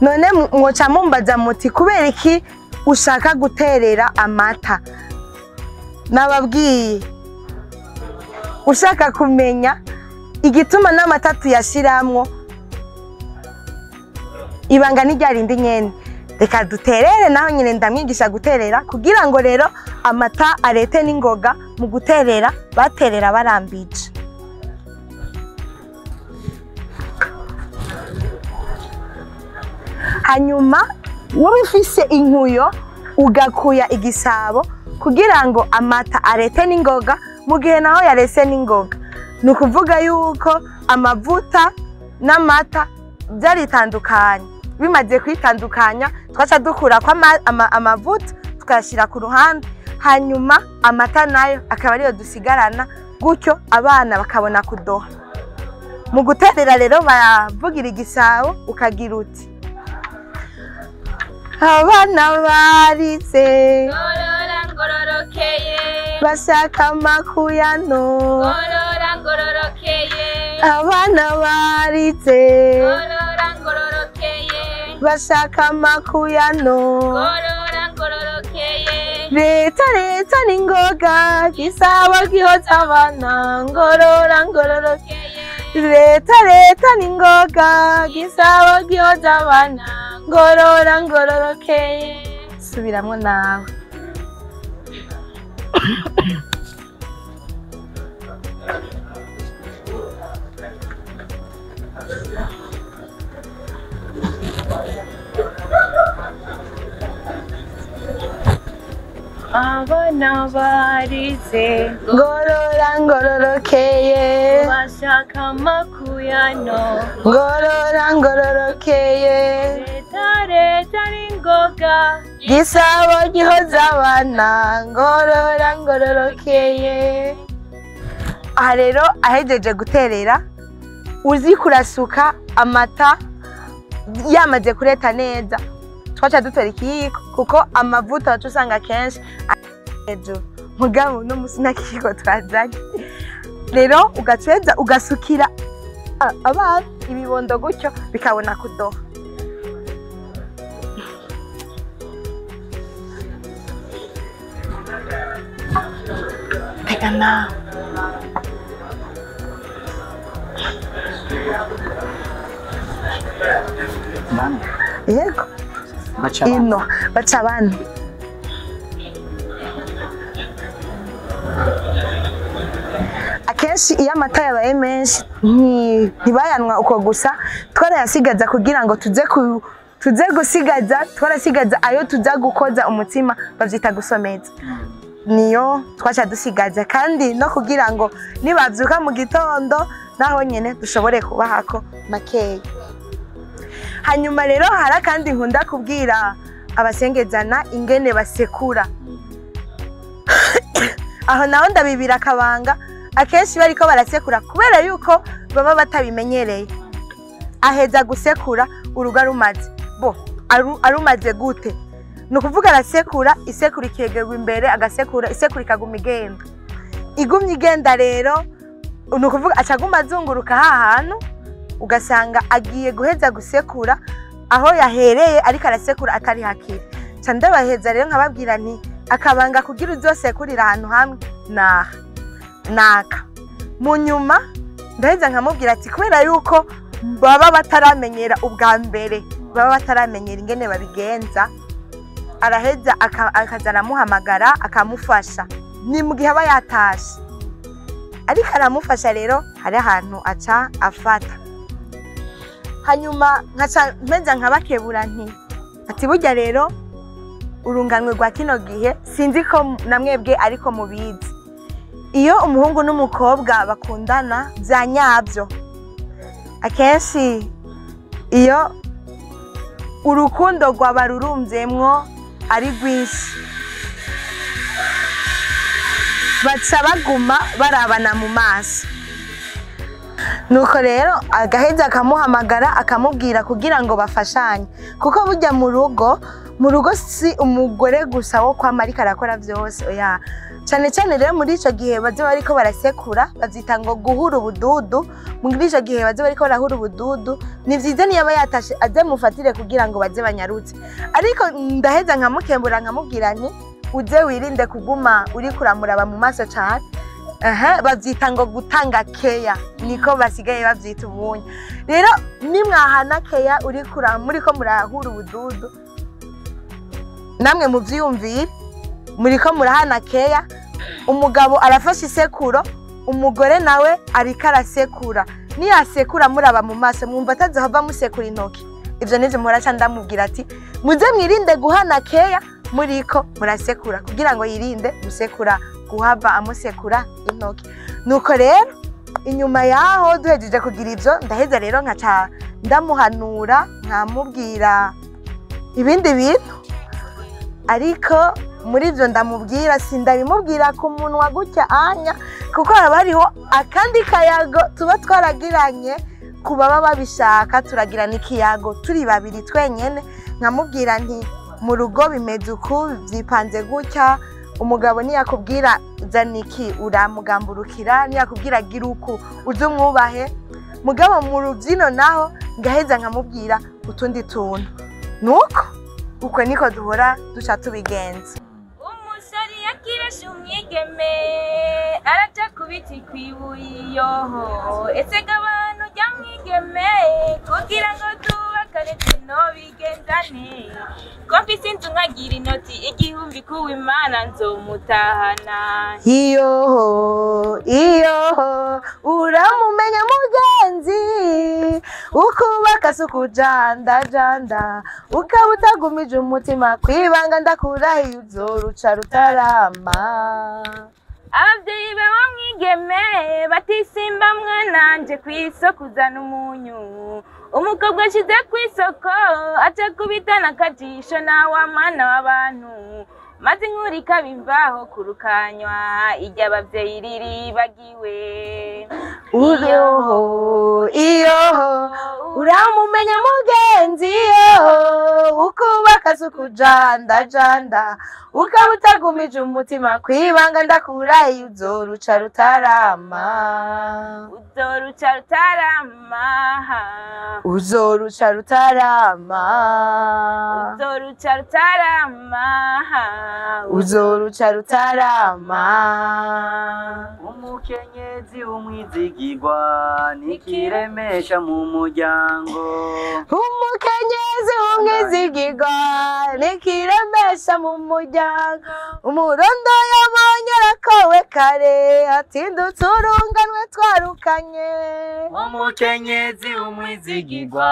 None mwoca mumbaza muti kubera iki ushaka guterera amata? Nababwiye, ushaka kumenya igituma n'amata tuyashiramwo, ibanga ni rya rindi nyene. Reka duterere, naho nyine ndamwigisha guterera, kugira ngo rero amata arete n'ingoga. Mu guterera baterera barambije. Hanyuma wowe ufise inkuyo ugakuya igisabo kugira ngo amata arete n'ingoga. Mu gihe naho yarese n'ingoga, ni ukuvuga yuko amavuta n'amata byaritandukanye. Bimaze kwitandukanya twaca dukura ko amavuta tukayashyira ku ruhande, hanyuma amata nayo akaba ariyo dusigarana, gutyo abana bakabona kudoha. Mu guterera rero baravugira igisabo, ukagira uti abana baritse Ngorora ngororokeye, bashaka amakuyano, ngorora ngororokeye, abana baritse ngorora ngororokeye, bashaka amakuyano, ngorora ngororokeye, leta leta n'ingoga gisabo gihoza abana, ngorora ngororokeye, leta leta n'ingoga gisabo gihoza abana, ngorora ngororokeye. Subiramwo nawe. Abana barize Ngorora ngororokeye, bashaka amakuyano, ngorora ngororokeye, leta leta n'ingoga gisabo gihoza abana, ngorora ngororokeye. Aha rero ahejeje guterera, uzi kurasuka amata yamaze kureta neza, twaca dutora ikiyiko kuko amavuta waca usanga kenshi hejuru, mugabo uno musi nta kiyiko twazanye. Rero ugaceza ugasukira abana ibibondo gutyo bikabona kudoha. Tega nawe. Yego. Ino baca abana. Akenshi iyo amata yabaye menshi ntibayanwa uko gusa, twarayasigaza kugira ngo tuze gusigaza, twarasigaza ayo tuza gukoza umutsima, bavyita gusomeza. Niyo twaca dusigaza, kandi no kugira ngo nibavyuka mu gitondo naho nyene dushobore kubahako makeya. Hanyuma rero hari akandi nkunda kubwira abasengezana ingene basekura. Aho naho ndabibira akabanga, akenshi bariko barasekura kubera yuko baba batabimenyereye. Aheza gusekura urugo rumaze, bo arumaze gute? Ni ukuvuga arasekura, isekura ikegerwa imbere, agasekura, isekura ikaguma igenda. Igumye igenda rero, ni ukuvuga acaguma azunguruka ha hantu, ugasanga agiye guheza gusekura aho yahereye ariko arasekura atari hakiri. Ca ndabaheza rero nkababwira nti akabanga kugira uzosekurira ahantu hamwe naha naka. Mu nyuma ndaheza nkamubwira ati kubera yuko baba bataramenyera ubwa mbere, baba bataramenyera ingene babigenza, araheza akaza aramuhamagara akamufasha. Ni mu gihe aba yatashe, ariko aramufasha rero hari ahantu aca afata. Hanyuma nkaca mpeza nkabakebura nti ati burya rero urunganwe rwa kino gihe sinzi ko namwebwe ariko mubizi, iyo umuhungu n'umukobwa bakundana bya nyabyo, akenshi iyo urukundo rwabarurumbyemwo ari rwinshi, Baca baguma barabana mu maso. Nuko rero agaheza akamuhamagara, akamubwira kugira ngo bafashanye, kuko burya mu rugo si umugore gusa wo kwama ariko arakora vyose, oya. Cane cane rero muri ico gihe baza bariko barasekura, bavyita ngo guhura ubududu. Muri ico gihe baza bariko barahura ubududu, ni vyiza niyo aba yatashe aze mufatire kugira ngo baze banyarutse. Ariko ndaheza nkamukembura, nkamubwira nti: "Uze wirinde kuguma uriko uramuraba mu maso cane." Aha bavyita ngo gutanga keya, niko basigaye bavyita ubunye. Rero nimwahana keya uriko muriko murahura ubududu, namwe muvyiyumvire, muriko murahana keya. Umugabo arafashe isekuro, umugore nawe ariko arasekura. Niyasekura muraba mu maso, mwumva atazohava musekura intoki? Ivyo nivyo muhora ca ndamubwira ati: "Muze mwirinde guhana keya muriko murasekura," kugira ngo yirinde gusekura, guhava amusekura intoki. Nuko rero inyuma yaho duhejeje kugira ivyo, ndaheza rero nkaca ndamuhanura, nkamubwira ibindi bintu. Ariko muri ibyo ndamubwira, sindabimubwira ku munwa gutya anya, kuko haba hariho akandi kayago tuba twaragiranye. Ku baba babishaka, turagirana ikiyago turi babiri twenyene, nkamubwira nti: "Mu rugo bimeze uku, byipanze gutya. Umugabo niyakubwira zana iki, uramugamburukira; niyakubwira gira uku, uze umwubahe." Mugabo mu rubyino naho ngaheza nkamubwira utundi tuntu. Nuko uko niko duhora duca tubigenza. Umusore yakiresha umwigeme araja kubiti kwibuye yoho. Ese abantu jya mwigeme kugira ngo tubakane tunobigenzane, ko mfise inzu nkagira inoti 1000, kuwimana nzomutahana. Iyoho iyoho, uramumenya mugenzi, ukubaka si ukujandajanda, ukaba utagumije umutima kwibanga, ndakurahiye uzoruca rutarama. Ababyeyi bawe mwigeme batisimba mwananje ku isoko uzana umunyu. Umukobwa ashize ku isoko aca kubitana akajisho nawa mwana w'abantu, maze inkuru ikaba imvaho kurukanywa iryo ababyeyi riribagiwe. Uyoho iyoho, uramumenya mugenzi, yoho, ukubaka si ukujandajanda, ukaba utagumije umutima kwibanga, ndakurahiye uzoruca rutarama. Uzoruca rutarama. Uzoruca rutarama. Uzoruca rutarama. Uzoruca rutarama. Umukenyezi w'umwizigirwa nikiremesha mu muryango. Umukenyezi w'umwizigirwa nikiremesha mu muryango. Umurondo yabonye arakowe kare, atindutse urunganwe twarukanye. Umukenyezi w'umwizigirwa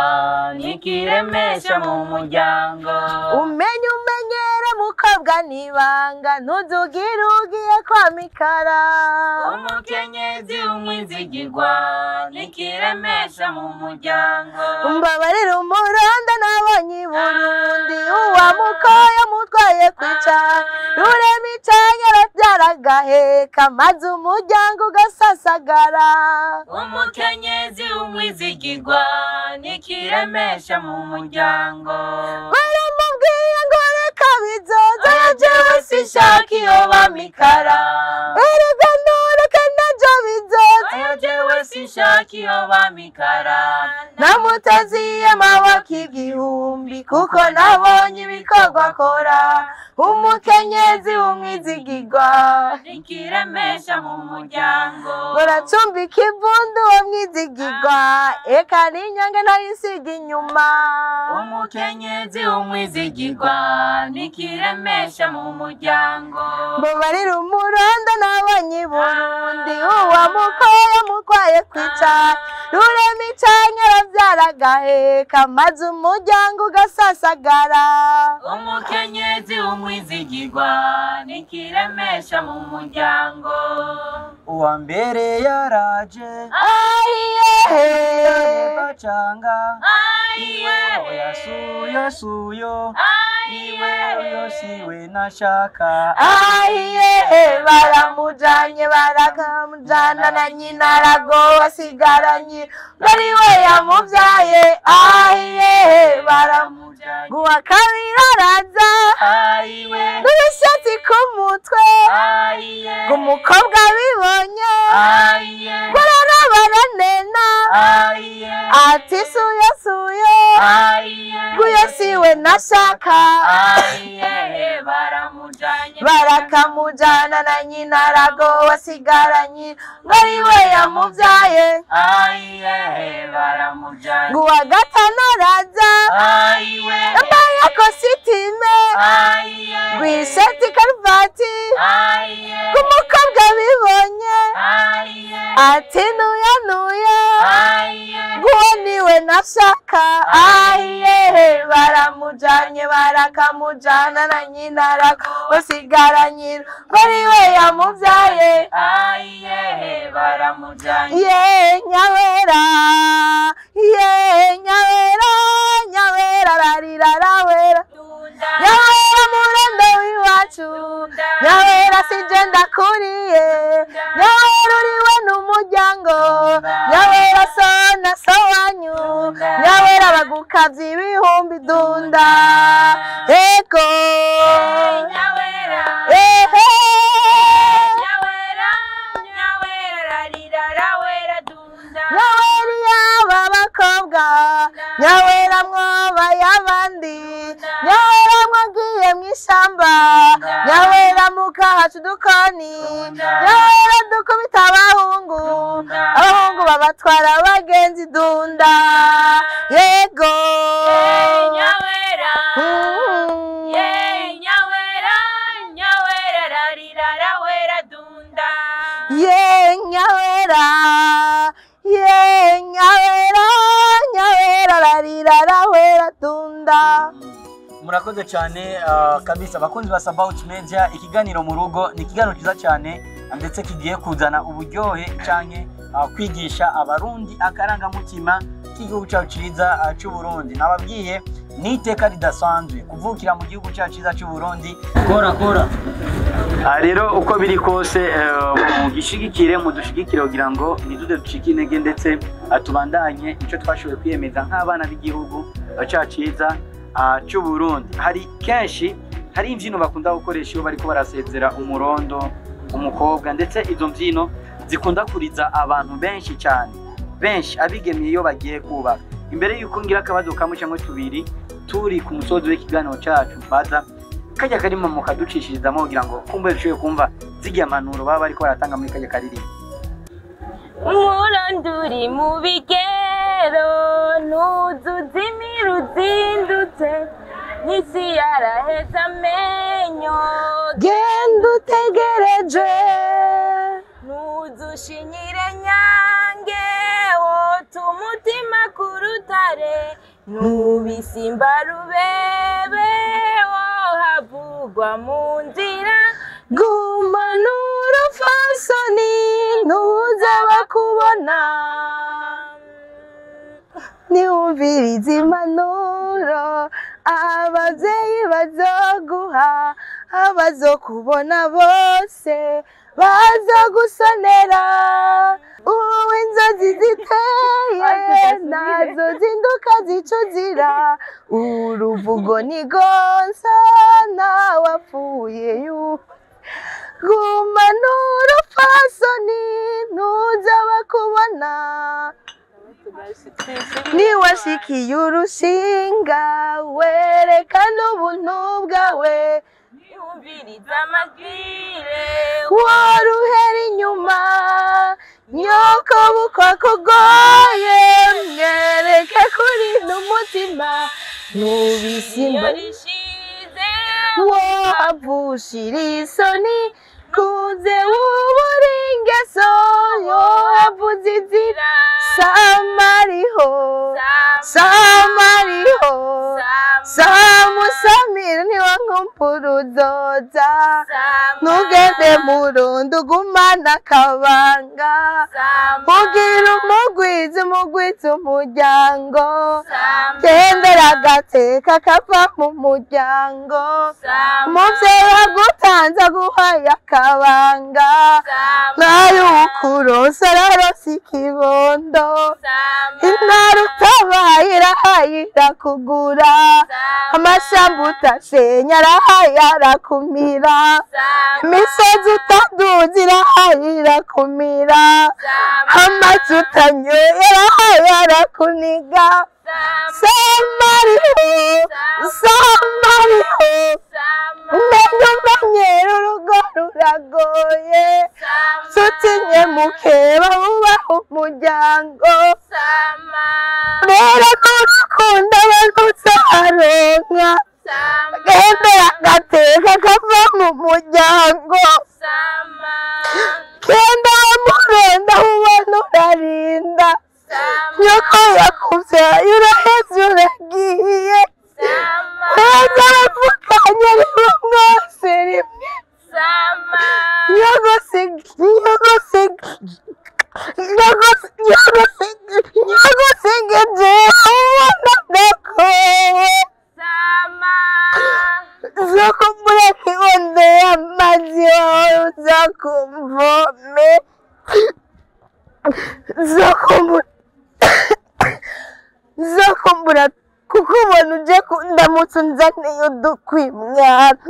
nikiremesha mu muryango. Umenye umenyere mukobwa nibanga, ntuzugire ugiye kwa mikara. Umukenyezi w'umwizigirwa nikiremesha mu muryango. Mbabarira, umurondo nabonye i Burundi, uwamukoye mutwaye kwicara rurema icanya, arabyara agaheka, maze umuryango ugasasagara. Umukenyezi w'umwizigirwa nikiremesha mu muryango. Baramubwiye ngo reka bizoza, jewe sinshaka iyo bamikara. Erega ntureke najo bizoza. Oya, jewe sinshaka iyo bamikara. Namutaziye amaboko 1000, kuko nabonye ibikorwa akora. Umukenyezi w'umwizigirwa nikiremesha mu muryango. Baracumbika ivundu uwo mwizigirwa, eka n'inyange ntayisiga inyuma. Umukenyezi w'umwizigirwa nikiremesha mu muryango. Mbabarira, umurondo nabonye i Burundi, uwamukoye mutwaye kwicara rurema icanya, arabyara agaheka, maze umuryango ugasasagara. Umukenyezi w'umwizigirwa nikiremesha mu muryango. Uwa mbere yaraje. Ayiyehe. Bacanga. Aiwe. Oya suyo suyo. Aiwe. Oyo. Siwe nashaka. Ahiye baramujanye barakamujana na nyina aragowe asigaranye ari we yamubyaye. Ahiye baramujanye guwa kabiri araza n'ibishatsi ku mutwe umukobwa bibonye baranena ati suyo suyo guyo siwe nashaka. Barakamujana na nyina aragowe asigaranye ari we yamubyaye. Guwa gatanu araza yambaye kositime gwishati karuvati umukobwa bibonye ati nuya nuya guwo niwe nashaka. Ahiye baramujanye barakamujana na nyina aragowe asigaranye ari we yamubyaye. Ye nyawera, ye nyawera, nyawera rarira rawera, nyawera murondo w'iwacu, nyawera sinje ndakuriye, nyawera uriwe n'umuryango, nyawera so na so wanyu, nyawera bagukavye ibihumbi dunda ego ehe. Nyawera yaba bakobwa, nyawera mwoba y'abandi, nyawera mwagiye mw'ishamba, nyawera mukahaca udukoni, nyawera dukubita abahungu, abahungu babatwara abagenzi dunda yego. Nyawera, nyawera, nyawera rarira rawera dunda. Ye nyawera, ye nyawera, nyawera rarira rawera dunda. Murakoze cyane kabisa bakunzi ba Sabaut Media. Ikiganiro mu rugo ni ikiganiro cyiza cyane ndetse kigiye kuzana uburyohe canke kwigisha abarundi akarangamutima k'igihugu cyacu cyiza cy'u Burundi. Nababwiye ni iteka ridasanzwe kuvukira mu gihugu cyacu cyiza cy'u Burundi. Kora kora rero uko biri kose mugishigikire mudushigikire kugira ngo ntidude ducike intege ndetse tubandanye icyo twashoboye kwiyemeza nk'abana b'igihugu cyacu cyiza cy'u Burundi. Hari kenshi hari imbyino bakunda gukoresha iyo bariko barasezera umurondo umukobwa, ndetse izo mbyino zikunda kuriza abantu benshi cyane, benshi abigemye iyo bagiye kubaka. Imbere yuko ngira akabazo kamwe cyangwa tubiri turi ku musozi w'ikiganiro cyacu baza kajya karimo mukaducishirizamo kugira ngo kumbe dushobore kumva zigiye impanuro baba bariko baratanga muri kajya karirimbo. Umuronduri mu bigero ntuzuzimira uzindutse n'isi yaraheze amenyo genda utegereje ntuzushinyire nyange wota umutima ku rutare nubisimba rubebe wohavugwa mu nzira guma n'urupfasoni ntuze bakubona niwumvirize impanuro abavyeyi bazoguha abazokubona bose bazogusonera uwo inzozi ziteye nazo zinduka zicuzira uruvugo ni gonsa nawapfuye yu guma n'urupfasoni ntuze bakubona niwashikiye urushinga werekana ubuntu bwawe niwumvirize amabwire waruhera inyuma nyoko bukwa kugoye mwereke kuri n'umutima nubisimba wavushira isoni kuze wubura ingeso yohavuze inzira samariho samariho samusanga. Samira ntiwankumbura uzoza ntugende murundi ugumana akabanga ugira umugwiza umugwiza umuryango gendera agateka kava mu muryango umuvyeyi agutanze aguhaye akabanga nayo ukuronsa araronsa ikibondo intara utabaye irahaye irakugura amashamba utashenya arahaye arakumira imisozi utaduza irahaye irakumira amazi utanyoye arahaye arakuniga Samariho Samariho umenye umenyera urugo ruragoye sutinye mukeba wubaha umuryango rero n'urukundo abantu uzaronka gendera agateka kava mu muryango genda wamurenda ubona urarinda nyoko yakuvyaye uraheze uragiye heza abavukanye aribo mwose rimwe nyogosingeje ubona ndakowe zokumbura kibondeye amazi wawe uzakumvome zokumbura kuko ubona uje ndamutse unzaniye udukwi mwana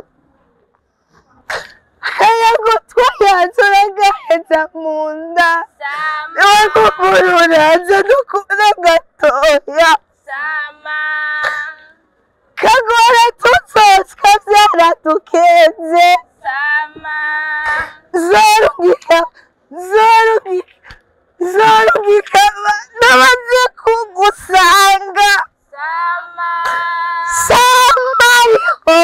akayagutwa yaza uragaheza mu nda niwe uraza dukunda gatoya kagora tutsotswa byaradukenze zorugika zorugika zorugika n'abaje kugusanga Samariho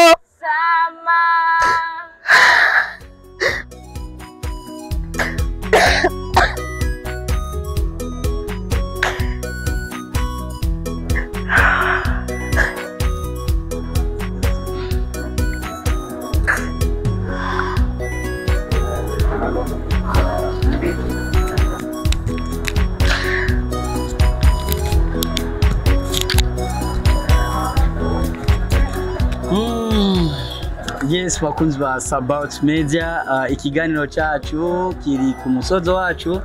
Yes, bakunzi ba Sabaut Media, ikiganiro cyacu kiri ku musozo wacu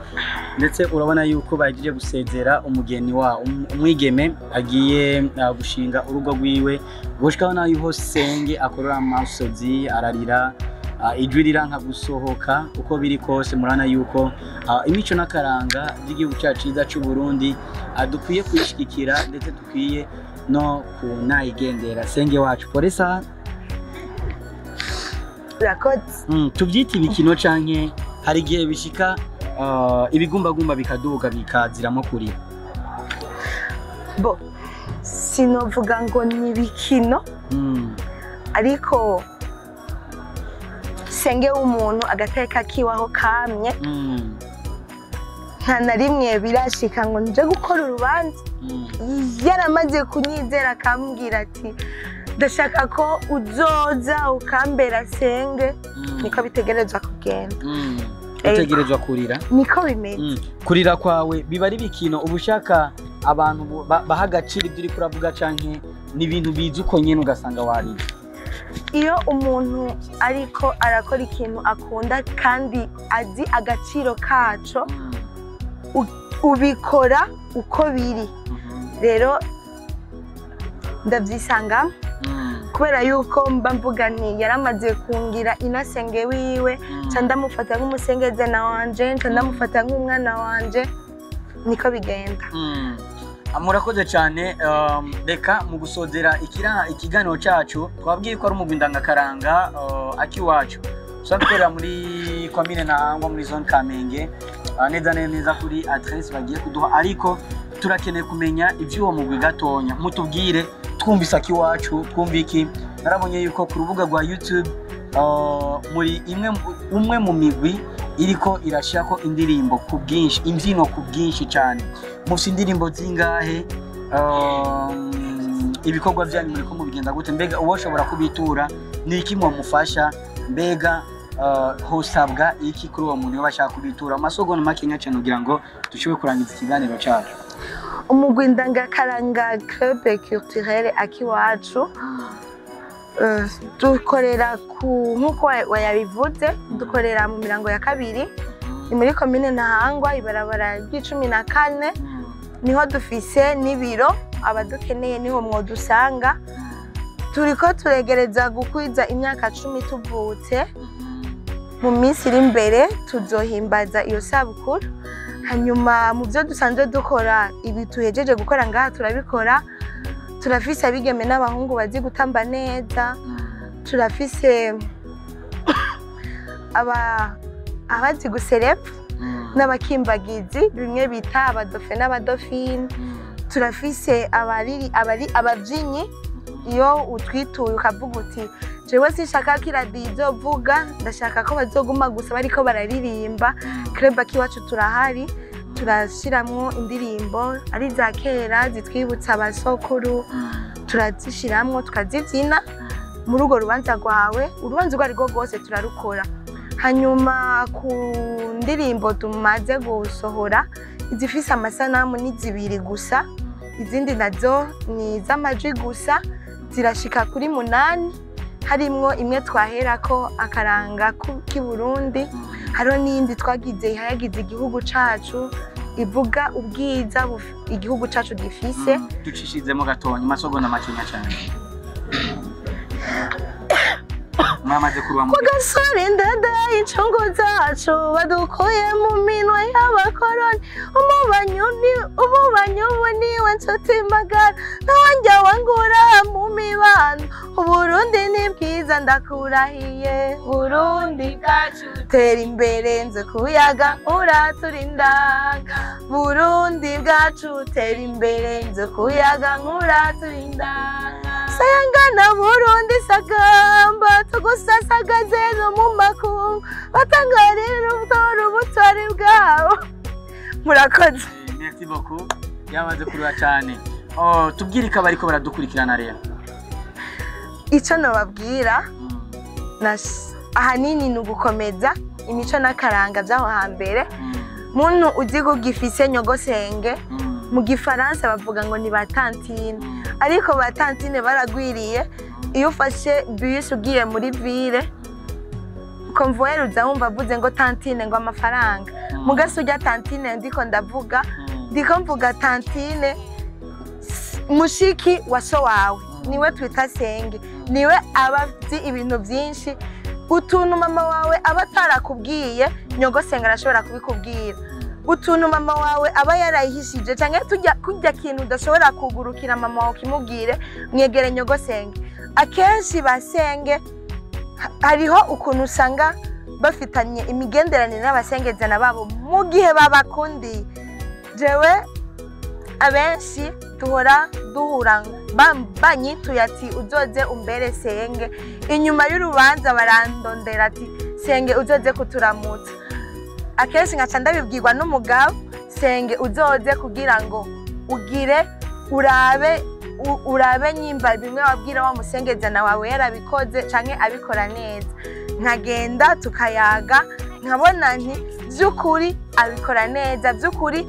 ndetse urabona yuko bagiye gusezera umugeni wa umwigeme agiye gushinga urugo rwiwe gushikaho nayo ho senge akorora amasozi ararira ijwi riranka gusohoka uko biri kose murana yuko imico n'akaranga by'igihugu cyacu cyiza cy'u Burundi dukwiye kuyishigikira ndetse dukwiye no kunayigendera. Senge wacu polisa tubyita ibikino canke hari igihe bishika ibigumbagumba bikaduga bikaziramo kurira. Bo sinovuga ngo ni ibikino ariko senge w'umuntu agateka kiwaho kamye nta na rimwe birashika ngo nje gukora urubanza yaramaze kunyizera akambwira ati ndashaka ko uzoza ukambera senge niko bitegerezwa kugenda. Utegerezwa kurira niko bimeze. Kurira kwawe biba ari bikino ubushaka abantu baha agaciro ibyo uriko uravuga canke ni ibintu biza uko nyene ugasanga warira? Iyo umuntu ariko arakora ikintu akunda kandi azi agaciro kaco ubikora uko biri. Rero ndavyisanga kubera yuko mba mvuga nti yaramaze kungira inasenge wiwe nca ndamufata nk'umusengezena wanje nca ndamufata nk'umwana wanje niko bigenda. Murakoze cyane. Reka mu gusozera ikiganiro cyacu twabwiye ko ari umugwi ndangakaranga akiwacu usanzwe ukorera muri komine Ntahangwa muri zone Kamenge neza neza kuri adresse bagiye kuduha, ariko turakeneye kumenya iby'uwo mugwi gatonya. Mutubwire twumvise akiwacu twumva iki. Narabonye yuko ku rubuga rwa YouTube muri umwe mu migwi iriko irashirako indirimbo ku bwinshi, imbyino ku bwinshi cyane. Mufite indirimbo zingahe? Ibikorwa byanyu muriko mubigenza gute? Mbega uwo ashobora kubitura ni iki mwamufasha? Mbega hosabwa iki kuri uwo muntu iyo bashaka kubitura? Amasogonda makenya cyane kugira ngo dushobore kurangiza ikiganiro cyacu. Umugwi ndangakaranga Club Culturel Akiwacu, dukorera ku nk'uko wayabivuze, dukorera mu mirango ya kabiri, ni muri komine Ntahangwa, ibarabara ry'icumi na kane, niho dufise n'ibiro. Abadukeneye niho mwodusanga. Turiko turegereza gukwiza imyaka 10 tuvutse. Mu minsi iri imbere tuzohimbaza iyo sabukuru. Hanyuma mu byo dusanzwe dukora, ibi tuhejeje gukora ngaha turabikora. Turafise abigeme n'abahungu bazi gutamba neza, turafise abazi guserepa n'abakimbagizi, bimwe bita abadauphin n'abadauphine. Turafise abariri abari ababyinnyi. Iyo utwituye ukavuga uti: "Jewe sinshaka ko iradiyo izovuga, ndashaka ko bazoguma gusa bariko bararirimba", Club Akiwacu turahari, turashiramwo indirimbo ari iza kera zitwibutsa abasokuru, turazishiramwo tukazibyina muri urwo rubanza rwawe. Urubanza urwo ari rwo rwose turarukora. Hanyuma ku ndirimbo tumaze gusohora, izifise amasanamu ni zibiri gusa, izindi nazo ni iz'amajwi gusa, zirashika kuri munani, harimwo imwe twaherako akaranga k'i Burundi, hariho n'iyindi twagize ihayagiza igihugu cacu, ivuga ubwiza igihugu cacu gifise. Ducishizemo gatonya amasogonda makenya cyane, mwamaze kuruha mu Gasore Ndadaye, incungu zacu, badukuye mu minwe y'abakoroni. Umubanyi ubu niwe nshuti magara, ntawanjya wangura mu mibano. Uburundi ni bwiza, ndakurahiye Burundi bwacu, tera imbere, nze kuyaga uraturindanga. Burundi bwacu, tera imbere, nze kuyaga nkuraturinda. Sayangana Burundi, sagamba, tugusasagaze no mu makungu, batangarira ubutore ubutwari bwabo. Murakoze. Merci beaucoup, yamaze kuruha cyane. Oh, tubwire ko abariko baradukurikirana rero. Icyo nababwira ahanini ni ugukomeza imico n'akaranga by'aho hambere. Muntu uzi ko gifise nyogosenge, mu gifaransa bavuga ngo ni ba tantine, ariko ba tantine baragwiriye. Iyo ufashe bisi ugiye muri ville, convoyeur uza wumva avuze ngo: "Tantine", ngo amafaranga. Mugasi urya tantine ndiko ndavuga, ndiko mvuga tantine mushiki wa so wawe, niwe twita senge, niwe aba azi ibintu byinshi. Utuntu mama wawe aba atarakubwiye, nyogosenge arashobora kubikubwira. Utuntu mama wawe aba yarayihishije, cyangwa tujya kurya kintu udashobora kugurukira mama wawe ukimubwire, mwegere nyogosenge. Akenshi basenge hariho ukuntu usanga bafitanye imigenderanire n'abasengezana babo mu gihe babakundiye. Jewe abenshi duhora duhura banyituye ati: "Uzoze umbere senge." Inyuma y'urubanza barandondera ati: "Senge, uzoze kuturamutsa." Akenshi nkaca ndabibwirwa n'umugabo: "Senge, uzoze kugira ngo ugire urabe urabe nyimba bimwe wabwira wa musengezana wawe yarabikoze canke abikora neza." Nkagenda tukayaga, nkabona nti by'ukuri abikora neza, by'ukuri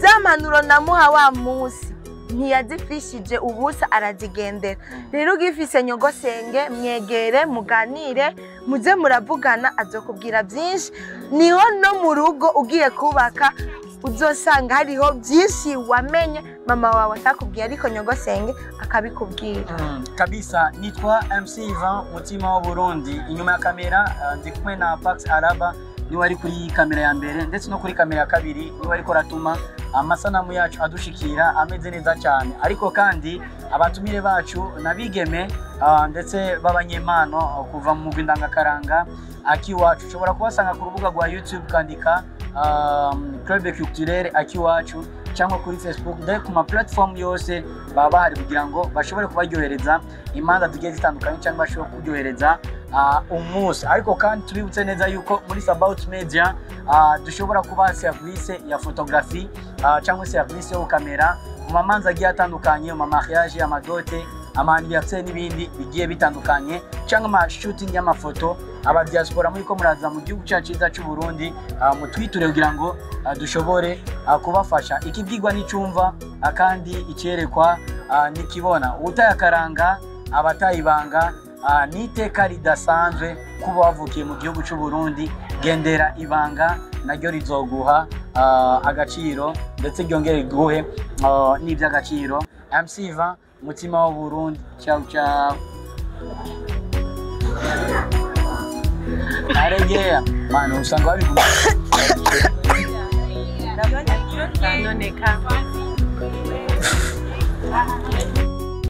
za mpanuro namuha wa munsi ntiyazifishije ubusa, arazigendera. Rero ugifise nyogosenge, mwegere, muganire, muze muravugana, azokubwira byinshi. Niho no mu rugo ugiye kubaka uzosanga hariho byinshi wamenye mama wawe atakubwiye, ariko nyogosenge akabikubwira. Kabisa. Nitwa MC Ivan Mutima wa Burundi. Inyuma ya kamera ndi kumwe na Pax Araba, niwe ari kuri kamera ya mbere, ndetse no kuri kamera ya kabiri niwe ariko aratuma amasanamu yacu adushikira ameze neza cyane. Ariko kandi abatumire bacu nabigeme ndetse b'abanyempano kuva mu mugwi ndangakaranga Akiwacu. Ushobora kubasanga ku rubuga rwa YouTube ukandika Club Culturel Akiwacu, cyangwa kuri Facebook, ndetse ku ma platform yose baba bahari kugira ngo bashobore kubaryohereza imanza zigiye zitandukanye cyangwa bashobore kuryohereza umunsi. Ariko kandi tubibutse neza yuko muri Sabout Media dushobora kubaha service ya photography cyangwa service yo kamera. Mu mamanza agiye atandukanye, mu mariage, amadote, ama anniversaire n'ibindi bigiye bitandukanye, cyangwa ama shooting y'amafoto. Aba diaspora muri ko muraza mu gihugu cyacu cyiza cy'u Burundi, mutwiture kugira ngo dushobore kubafasha. Ikibwirwa n'icumva, kandi icyerekwa nikibona. Utayakaranga abatayibanga, n'iteka ridasanzwe kuba wavukiye mu gihugu cy'u Burundi. Gendera ibanga, naryo rizoguha agaciro, ndetse ryongere riguhe n'iby'agaciro. MC Ivan, mutima w'u Burundi. Ciao ciao. Aregea mano, usanga babiguma.